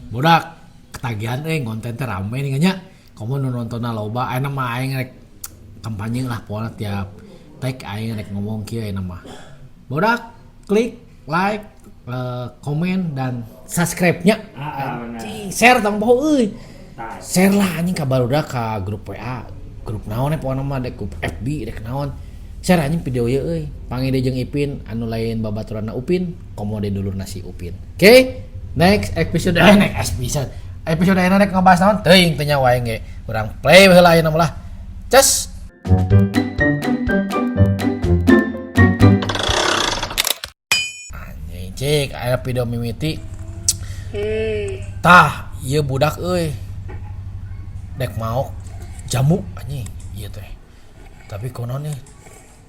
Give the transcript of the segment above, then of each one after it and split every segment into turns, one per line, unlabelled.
Budak ketagihan euy ngonten teh rame nih nya. Komo nu nontonna loba ayeuna mah aing rek kampanye lah pokona tiap tag aing rek ngomong kieu ayeuna mah. Budak klik like, komen dan subscribe-nya. Anjing, share tong poho euy. Share lah anjing ka barudak ka grup WA, grup naon we pokona mah dek grup FB dek naon. Share anjing video ieu euy. Panggil deui jeung Ipin anu lain babaturanna Upin, komo deui dulurna si Upin. Oke, okay? Next episode next episode. Episode ayeuna rek ngabahas naon? Teuing teu nyawa aing ge. Urang play heula ayeuna mah lah. Ces. Anjing cik aya video mimiti. Tah, ieu budak euy. Dek maok jamu anjing ieu teh. Tapi konon nih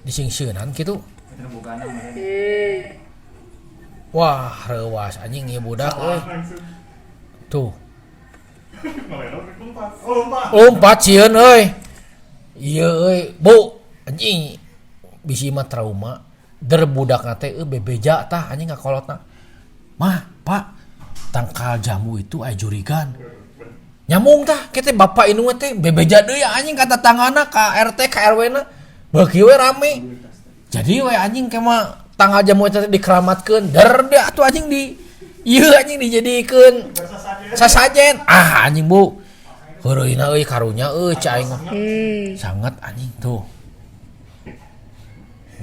disingsieunan kitu. Wah, reuas anjing ieu budak euy. Tuh. Lompat sieun euy. Ieu euy, Bu, anjing bisi mah trauma. Der budakna teh euy bebeja tah anjing ngakolotna. Mah, Pak, tangkal jamu itu aya jurigan. Nyambung tah kitu bapak indung teh bebeja deui anjing ka tatanggana, ka RT, ka RW na. Beuki we rame. Jadi we anjing ke mah tangkal jamu eta teh dikeramatkeun. Der deui atuh anjing di ieu anjing dijadikeun sasajen. Ah anjing Bu. Heureuyna euy karunya euy cai aing mah. Sangat anjing tuh.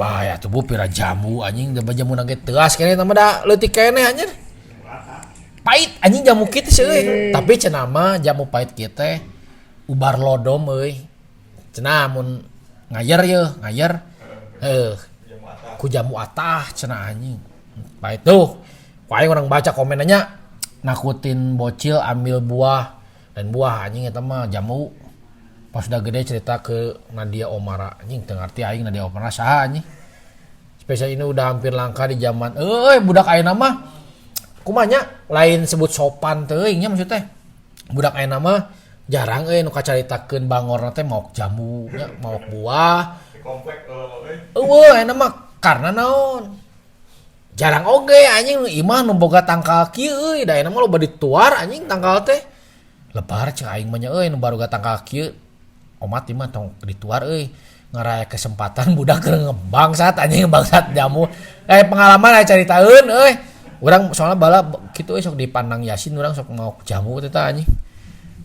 Bahaya tuh Bu pira jamu anjing da jamu ge teuas keneh mah da leutik keneh anjir. Pahit anjing jamu kitu sih euy. Tapi cenah mah jamu pahit kieu teh ubar lodom euy. Cenah mun ngayer yeuh, ngayer. Heuh. Ku jamu atah cenah anjing. Pahit tuh. Ku aing urang baca komennya nakutin bocil ambil buah dan buah anjing eta mah jamu. Pas udah gede cerita ke Nadia Omara anjing teu ngarti aing Nadia Omara saha anjing. Spesial ini udah hampir langka di zaman euy budak ayeuna mah kumaha nya lain sebut sopan teuing nya maksud teh. Budak ayeuna mah jarang euy nu kacaritakeun bangorna teh maok jamu nya maok buah.
Di komplek euy.
Eueuh ayeuna mah karena naon? Jarang oge anjing imah nu boga tangkal kieu euy da ayeuna mah loba dituar anjing tangkal teh. Lebar cek aing mah nya euy nu baruga tangkal kieu. Omat ieu mah tong dituar euy. Ngaraya kesempatan budak keur ngebangsat anjing bangsat jamu. Pengalaman aya caritaeun euy. Urang soalna bala kitu euy sok dipandang Yasin urang sok maok jamu teh tah anjing.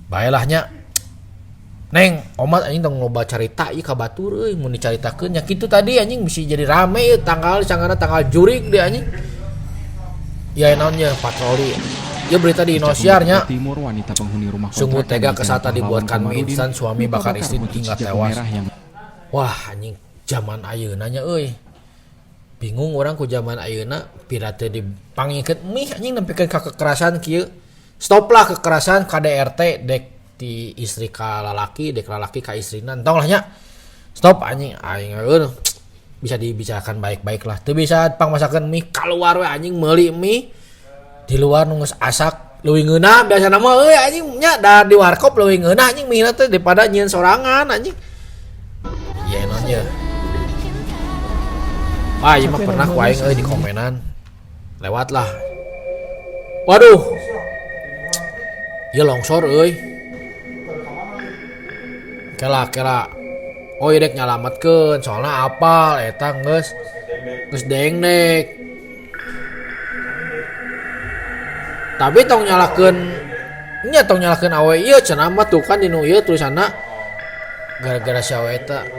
Baelah nya. Neng, omat anjing tong loba carita ieu ka batur euy mun dicaritakeun nya kitu tadi anjing bisa jadi rame ieu tanggal sangana tanggal jurig deui anjing. Ya naon nya patroli. Ieu berita di Indosiar nya.
Timur wanita penghuni rumah
Sungguh
kontrakan
tega
di
kesata
Jalan
dibuatkan
Pahlawan
mie
Komarudin,
instan suami
luka
bakar
bakar
istri
buntut
hingga
si jago
tewas.
merah yang
Wah anjing zaman ayeuna nya euy. Bingung orang ku zaman ayeuna pira teu dipangikeun mie anjing nepikeun ka kekerasan kieu. Stop lah kekerasan KDRT dek ti istri ka lalaki dek lalaki ka istrina entong lah nya. Stop anjing aing euy bisa dibicarakan baik-baik lah. Teu bisa pangmasakeun mie keluar we anjing meuli mie di luar nu geus asak leuwih ngeunah biasana mah euy anjing nya da di warkop leuwih ngeunah anjing mie na teh daripada nyieun sorangan anjing. Ieu naon ye. Wah, ieu mah pernah ku aing euy di komenan. Lewat lah. Waduh. Ieu longsor euy. Kela kela. Oh ieu dek nyalametkeun soalna apal eta geus geus dengdek. Tapi tong nyalakeun nya tong nyalakeun awe ieu cenah mah tuh kan dinu ieu tulisanna gara-gara si awe eta.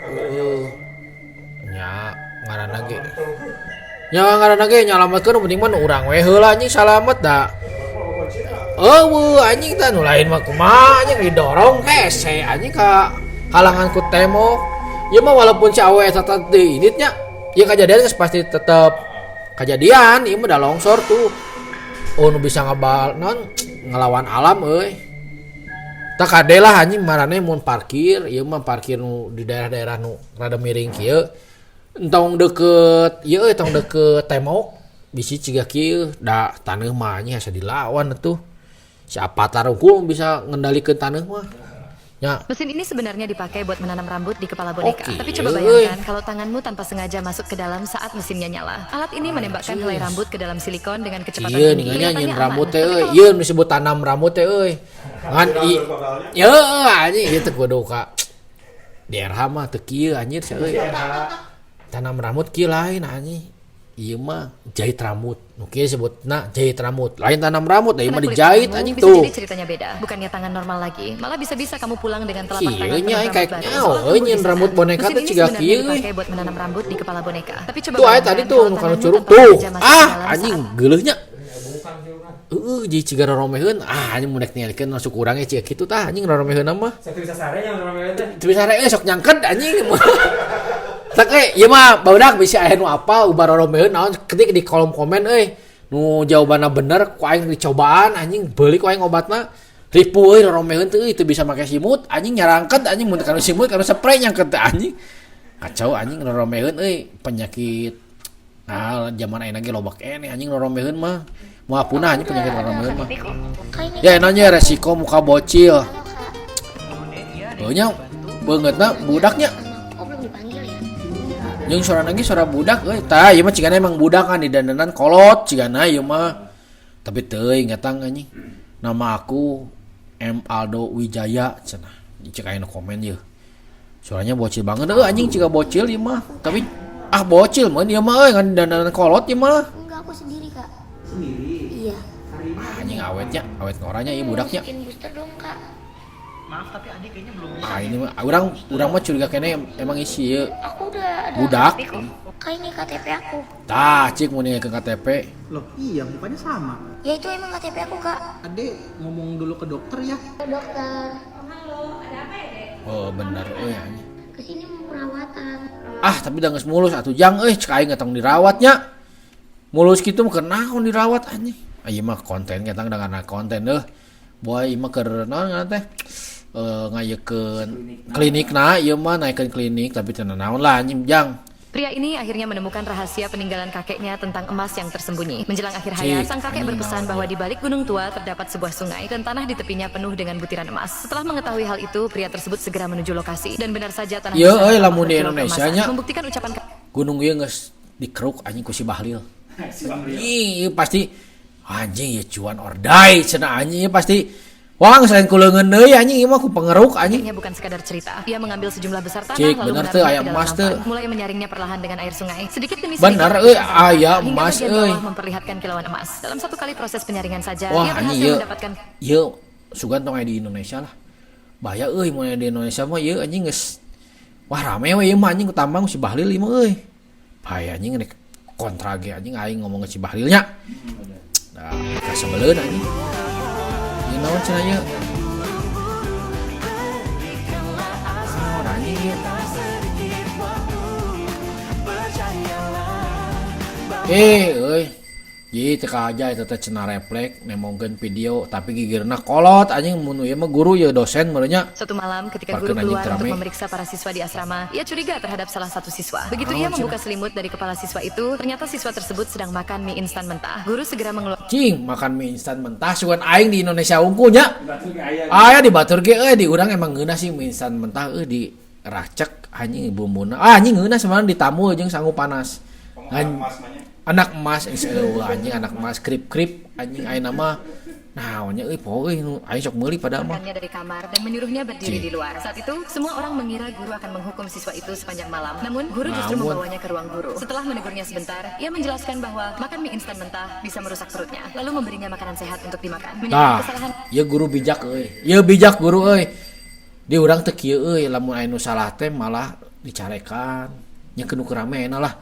Heeh. Nya ngaranna ge. Nya ngaranna ge nyalametkeun penting mah nu urang we heula anjing salamet da. Eueuh anjing tah nu lain mah kumaha anjing didorong hese anjing ka halangan ku tembok. Ieu mah walaupun si awe eta teh indit nya, ieu kajadian geus pasti tetep kajadian, ieu mah da longsor tuh. Oh nu bisa ngabal non ngelawan alam euy. Tah kade lah anjing marane mun parkir, ieu mah parkir nu di daerah-daerah nu rada miring kieu. Entong deket ieu euy tong deket tembok bisi ciga kieu da taneuh mah anjing asa dilawan atuh. Si Avatar unggul bisa ngendalikeun taneuh mah. Nya.
Mesin ini sebenarnya dipakai buat menanam rambut di kepala boneka.
Oke,
Tapi coba
euy.
Bayangkan kalau tanganmu tanpa sengaja masuk ke dalam saat mesinnya nyala. Alat ini menembakkan helai rambut ke dalam silikon dengan kecepatan
Iya,
tinggi.
ninganya nyin
Kelihatannya
rambut
aman.
teh
Tapi
euy.
kalau
Ieu nu disebut tanam rambut teh euy. Ngan i ya anjing ieu teh kudu ka di RH mah teu kieu anjir sia euy. Tanam rambut kieu lain, anjing. Ieu mah jahit rambut. Nu kieu disebutna jahit rambut. Lain tanam rambut, da ieu
kena
mah
kulit
dijahit
tanganmu,
anjing
bisa
tuh.
jadi ceritanya beda. Bukannya tangan normal lagi, malah bisa-bisa kamu pulang dengan telapak
Kieu
tangan
nya
penuh
aing
rambut
kayak
baru.
nyaho
Seolah
euy
tumbuh
nyin
di sana.
rambut boneka
Mesin
teh
ini
ciga
sebenarnya
kieu euy.
dipakai buat menanam rambut di kepala boneka. Tapi coba
Tuh aya
bayangkan
tadi tuh
kalau
nu kana
tanganmu
curug
tanpa
tuh.
sengaja masuk ke
Ah,
dalam
anjing
saat
geuleuhnya. Heeh, jadi ciga roromeheun. Ah, anjing mun rek ningalikeun masuk urang ge ciga kitu tah anjing roromeheun mah.
Satu bisa sare yang namanya teh.
Teu bisa euy sok nyangket anjing. Tak euy, ieu mah barudak bisa aya nu apa ubar roromeheun naon, ketik di kolom komen euy. Nu jawabanna bener ku aing dicobaan anjing, beuli ku aing obatna. Ripuh euy roromeheun teh euy, teu bisa make simut anjing, nyarangket anjing, mun kanu simut kanu spray nyangket teh anjing. Kacau anjing roromeheun euy, penyakit. Nah, zaman ayeuna ge loba keneh anjing roromeheun mah. Moal punah anjing penyakit roromeheun mah. Ya nanya resiko muka bocil. Oh nya beungeutna budaknya.
Oh, belum dipanggil ya?
Jeung suara lagi suara budak euy. Tah ieu mah cigana emang budak kan didandanan kolot cigana ieu mah. Tapi teuing ngetang anjing. Nama aku M Aldo Wijaya cenah. Cek aya nu komen ieu. Suaranya bocil banget euy anjing, ciga bocil ieu mah. Tapi ah bocil mah ieu mah euy, ngan dandanan kolot ieu mah.
Enggak, aku sendiri, Kak.
Sendiri?
Iya.
Ah, anjing awetnya, awet ngoranya ieu budaknya.
Masukin booster dong, Kak.
Maaf, tapi adik kayaknya belum bisa.
Ah ini mah urang mah curiga kene emang isi ieu
Aku udah ada
budak.
KTP kok. Kak, ini KTP aku.
Tah cik mun ke KTP.
Loh, iya mukanya sama.
Ya itu emang KTP aku, Kak.
Adek ngomong dulu ke dokter ya.
Dokter,
Oh bener euy anjing.
Kesini mau perawatan.
Ah tapi da geus mulus atuh jang euy, cek aing tong dirawatnya. Mulus kitu mah keur naon dirawat anjing. Ah ieu mah konten kita dengan konten euy. Boy ieu mah keur naon ngaran teh? Eh ngayekeun klinikna ieu mah, naikeun klinik tapi teu naon lah anjing jang.
Pria ini akhirnya menemukan rahasia peninggalan kakeknya tentang emas yang tersembunyi. Menjelang akhir hayat,
Cik,
sang kakek
anjing
berpesan
naon
bahwa
ieu.
Di balik gunung tua terdapat sebuah sungai dan tanah di tepinya penuh dengan butiran emas. Setelah mengetahui hal itu, pria tersebut segera menuju lokasi dan benar saja tanah
Ieu
di sana
euy
tampak
lamun di
berkilau
Indonesia
keemasan,
nya
membuktikan ucapan
gunung ieu geus dikeruk anjing ku si Bahlil. Anjing ieu pasti anjing ieu cuan or die cenah anjing, ieu pasti wah geus lain ku leungeun deui anjing, ieu mah ku pengeruk anjing.
Kakeknya bukan sekadar cerita. Ia mengambil sejumlah besar tanah
Cik,
lalu
bener teu
menaruhnya
aya
ke dalam
emas teu?
nampan. Mulai menyaringnya perlahan dengan air sungai. Sedikit demi sedikit,
Bener euy aya
hingga
emas
bagian
euy.
bawah memperlihatkan kilauan emas. Dalam satu kali proses penyaringan saja,
Wah
ia
anjing
berhasil
ieu.
mendapatkan
Ieu sugan tong aya di Indonesia lah. Bahaya euy mun aya di Indonesia mah ieu anjing geus wah rame we ieu mah anjing, ku tambang si Bahlil ieu mah euy. Bahaya anjing, rek kontra ge anjing aing ngomong ke si Bahlilnya. Nah, kasebeleun anjing. Ieu naon cenah ieu? Naon anjing ieu? Eh, euy. Jadi teu aja eta teh cenah refleks nembongkeun video tapi gigirna kolot anjing, mun ieu mah guru ya dosen meureun.
Suatu malam ketika guru
Parkeun anjing
keluar untuk
terame.
Memeriksa para siswa di asrama, ia curiga terhadap salah satu siswa. Begitu ia
Naon
membuka
cenah?
selimut dari kepala siswa itu, ternyata siswa tersebut sedang makan mie instan mentah. Guru segera mengeluarkan
Cing, makan mie instan mentah sugan aing di Indonesia unggul nya. Aya di batur ge euy, di urang emang ngeunah sih mie instan mentah euy, di racek anjing bumbuna. Ah anjing ngeunah sebenarnya ditamu jeung sangu panas. An anak emas euy anjing, anak emas krip-krip anjing ayeuna mah naonnya euy poho euy nu aing sok meuli padahal mah.
dari kamar dan menyuruhnya berdiri
Cing.
di luar. Saat itu, semua orang mengira guru akan menghukum siswa itu sepanjang malam. Namun, guru justru
Namun.
Membawanya ke ruang guru. Setelah menegurnya sebentar, ia menjelaskan bahwa makan mie instan mentah bisa merusak perutnya, lalu memberinya makanan sehat untuk dimakan. Menyadari
Tah,
kesalahan
ieu guru bijak euy. Ieu bijak guru euy. Di urang teu kieu euy, lamun aya nu salah teh malah dicarekan. Nya keun nu ramena lah.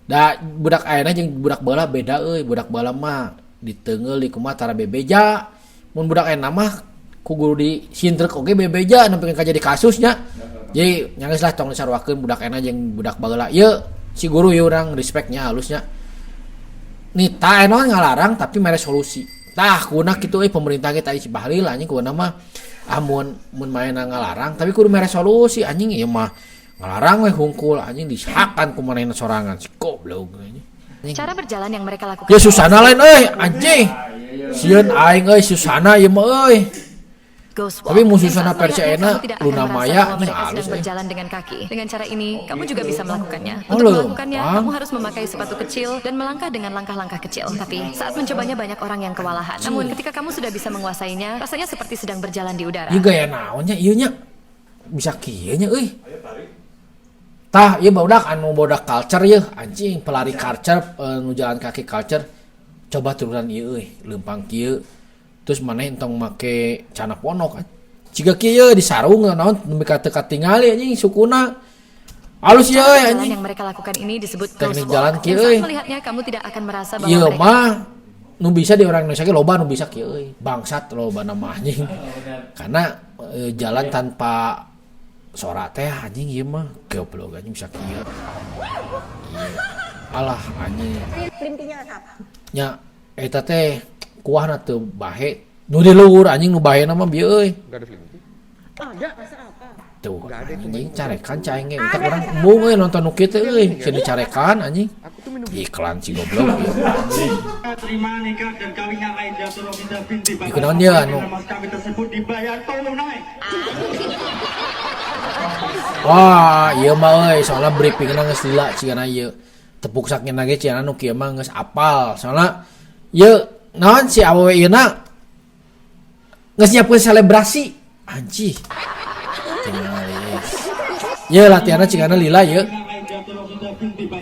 Da budak ayeuna jeung budak baheula beda euy. Budak baheula mah diteungeul di kumaha tara bebeja. Mun budak ayeuna mah ku guru di sintrek oge bebeja nepi ka jadi kasusnya. Jadi nya geus lah, tong disaruakeun budak ayeuna jeung budak baheula. Ieu si guru ieu urang respectnya halusnya. Nita aya ngalarang tapi mere solusi. Tah kuna kitu euy pemerintah ge tadi si Bahlil anjing, kuna mah amun mun maena ngalarang tapi kudu mere solusi anjing, ieu mah ngalarang we hungkul anjing, dihakan ku manehna sorangan si goblok anjing.
Cara berjalan yang mereka lakukan
Ya Susana lain euy anjing. Sieun aing euy Susana ieu mah euy.
ghost walk.
Tapi musuhna
Dan saat
versi
melihatnya,
enak,
kamu tidak akan
Luna
merasa
Maya,
bahwa
nih
mereka
halus,
sedang
eh.
berjalan dengan kaki. Dengan cara ini, kamu juga bisa melakukannya.
Oh,
Untuk melakukannya,
lempang.
kamu harus memakai sepatu kecil dan melangkah dengan langkah-langkah kecil. Tapi saat mencobanya banyak orang yang kewalahan. Namun ketika kamu sudah bisa menguasainya, rasanya seperti sedang berjalan di udara.
Ieu gaya naonnya ieu nya? Bisa kieu nya euy. Tah, ieu barudak anu bodak culture yeuh, anjing pelari culture, nu jalan kaki culture. Coba turunan ieu euy, leumpang kieu. Terus maneh entong make cana ponok. Jiga kieu di sarung naon nepi ka teu katingali anjing sukuna. Halus ieu
Cara
euy
berjalan
anjing.
yang mereka lakukan ini disebut
Teknik
ghost walk.
jalan
Dan
kieu
saat
euy.
melihatnya, kamu tidak akan merasa bahwa
Ieu
mereka
mah nu bisa di orang Indonesia ge loba nu bisa kieu euy. Bangsat loba nama anjing. Karena jalan tanpa sora teh anjing ieu mah goblok anjing bisa kieu. Iya. Alah anjing. Nya eta teh kuahna teu bahe. Nu di luhur anjing nu bahena mah bieu euy.
Enggak ada flimty.
Tuh anjing carekan cai ge. Entar urang embung euy nonton nu kieu teh euy. Sieun dicarekan anjing.
Aku tuh minum
Iklan si goblok ieu.
Terima nikah dan kawinnya Aida Surabinda binti Bapak
Ieu naon ieu anu?
Mas kawin tersebut dibayar tunai.
Wah, ieu mah euy, soalna briefingna geus lila cigana ieu. Tepuk sakina ge cigana nu kieu mah geus apal. Soalna ieu naon si awewe ieu na geus nyiapkeun selebrasi. Anjih. Tingali. Ieu latihanna cigana lila ieu.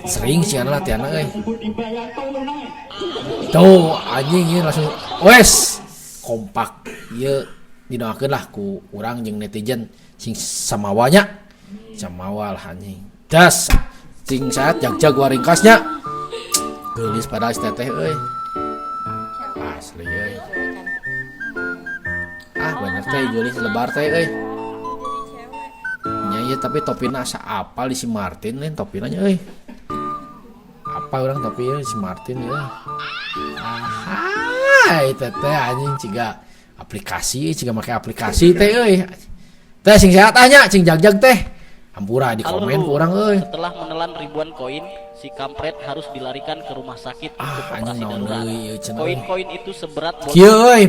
Sering cigana latihanna euy. Tuh anjing ieu langsung wes kompak ieu didoakeun lah ku urang jeung netizen sing samawanya. Samawa lah anjing. Das sing saat jag-jag waringkasnya. Geulis padahal si teteh euy. Asli euy. Ah bener teh geulis lebar teh euy. Nya ieu tapi topina asa apal di si Martin lain topina nya euy. Apa orang topi ieu si Martin euy. Ahai teteh anjing ciga aplikasi ciga make aplikasi teh euy. Teh sing sehat nya cing jag-jag teh. Hampura di
Halo,
komen ku urang euy.
Setelah menelan ribuan koin, si kampret harus dilarikan ke rumah sakit
Ah,
untuk
anjing
operasi
naon
darurat.
deui ieu cenah euy.
Koin-koin itu seberat botol
Kieu euy,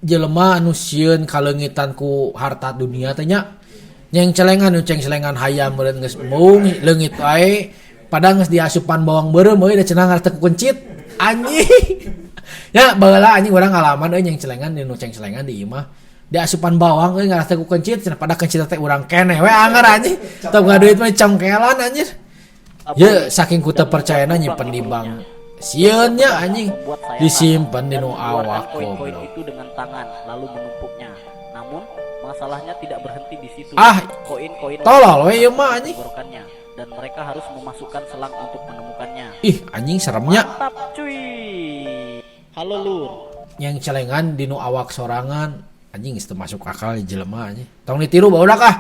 jelema anu sieun kaleungitan ku harta dunia teh nya. Nyeng celengan nu ceng celengan hayam meureun geus embung leungit wae. Padahal geus diasupan bawang beureum euy da cenah ngarah teu kukencit. Anjing. Ya baheula anjing urang ngalaman euy nyeng celengan nu ceng celengan di imah. Diasupan bawang euy ngarah teu kukencit cenah pada kencit teh urang keneh we anger anjing. Teu boga duit mah congkelan anjir. Ye saking ku teu
dan
percayana
membuat
nyimpen di
lubang di
bank.
mulutnya.
Sieun nya anjing
Membuat sayatan
disimpen di
dan
nu
mengeluarkan
awak
koin-koin
goblok.
itu dengan tangan lalu menumpuknya. Namun, masalahnya tidak berhenti di situ.
Ah,
Koin-koin
tolol we ieu mah anjing.
tenggorokannya dan mereka harus memasukkan selang untuk menemukannya.
Ih, anjing seremnya.
Mantap cuy. Halo lur.
Yang celengan di nu awak sorangan anjing geus teu masuk akal jelema anjing. Tong ditiru barudak ah.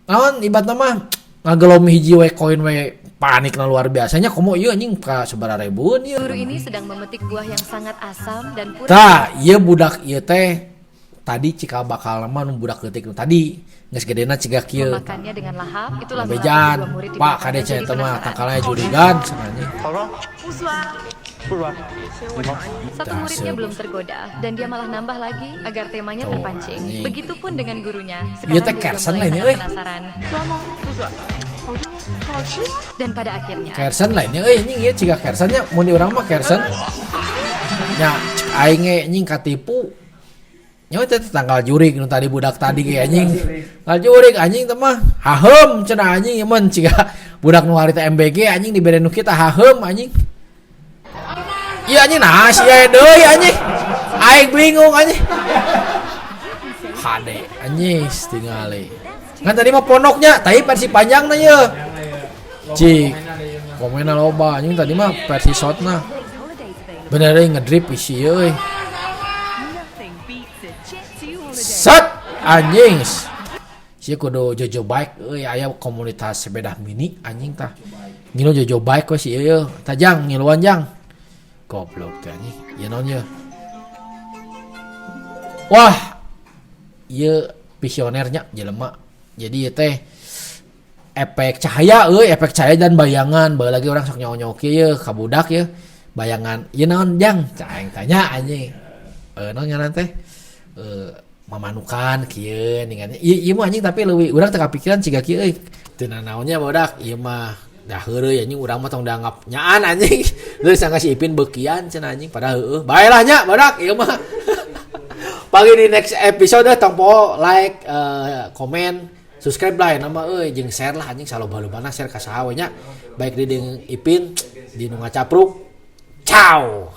Naon ibaratna mah ngagelom hiji we koin we panik na luar biasanya komo ieu anjing ka sabaraha ribueun ieu.
Guru ini sedang memetik buah yang sangat asam dan pura
Tah, ieu budak ieu teh tadi cikal bakal mah nu budak leutik nu tadi geus gedena ciga kieu.
memakannya dengan lahap. Itulah mengapa
Bejan,
kedua murid di
Pak
belakangnya
kade
jadi
eta mah
penasaran.
tangkalnya jurigan cenah anjing.
Satu muridnya belum tergoda dan dia malah nambah lagi agar temanya
Tuh,
terpancing.
anjing.
Begitupun dengan gurunya.
Ieu
Sekarang
teh
dia juga
Kersen
mulai
lainnya
sangat
euy.
penasaran. Dan pada akhirnya
Kersen lainnya euy anjing ieu ciga Kersen nya mun di urang mah Kersen. Nya cek aing ge anjing katipu. Nya teh tanggal jurig nu tadi budak tadi ge anjing. Tanggal jurig anjing teh mah haheum cenah anjing ieu mah ciga budak nu harita MBG anjing dibere nu kita haheum anjing. Iya anjing nah sia deui anjing. Aing bingung anjing. Hade anjing tingali. Ngan tadi mah pondoknya, tapi versi panjangna ye. Cik, komenna loba anjing tadi mah versi shortna. Bener euy ngedrip isi euy. Set anjing. Si kudu jojo bike euy aya komunitas sepeda mini anjing tah. Ngilu jojo bike we si ieu tajang ngiluan jang. Goblok teh anjing. Ieu naon ieu? Wah. Ieu visionernya jelema. Jadi ieu teh efek cahaya euy, efek cahaya dan bayangan. Bae lagi orang sok nyawa-nyawa kieu ye ka budak ye. Bayangan ieu naon jang? Cah aing tanya anjing. Naon ngaran teh? Mamanukan kieu ningan. Ieu ieu mah anjing, tapi leuwih urang teu kapikiran ciga kieu euy. Teu nanaonnya barudak, ieu mah dah heureuy anjing, urang mah tong dianggap nyaan anjing. Deui sangka si Ipin beukian cenah anjing, padahal heueuh. Bae lah nya barudak ieu mah. Panggih di next episode, tong poho like, komen, subscribe lah ya nama euy, jeung share lah anjing, saloba-lobana share ka saha we nya. Baik di jeung Ipin di nu ngacapruk. Ciao.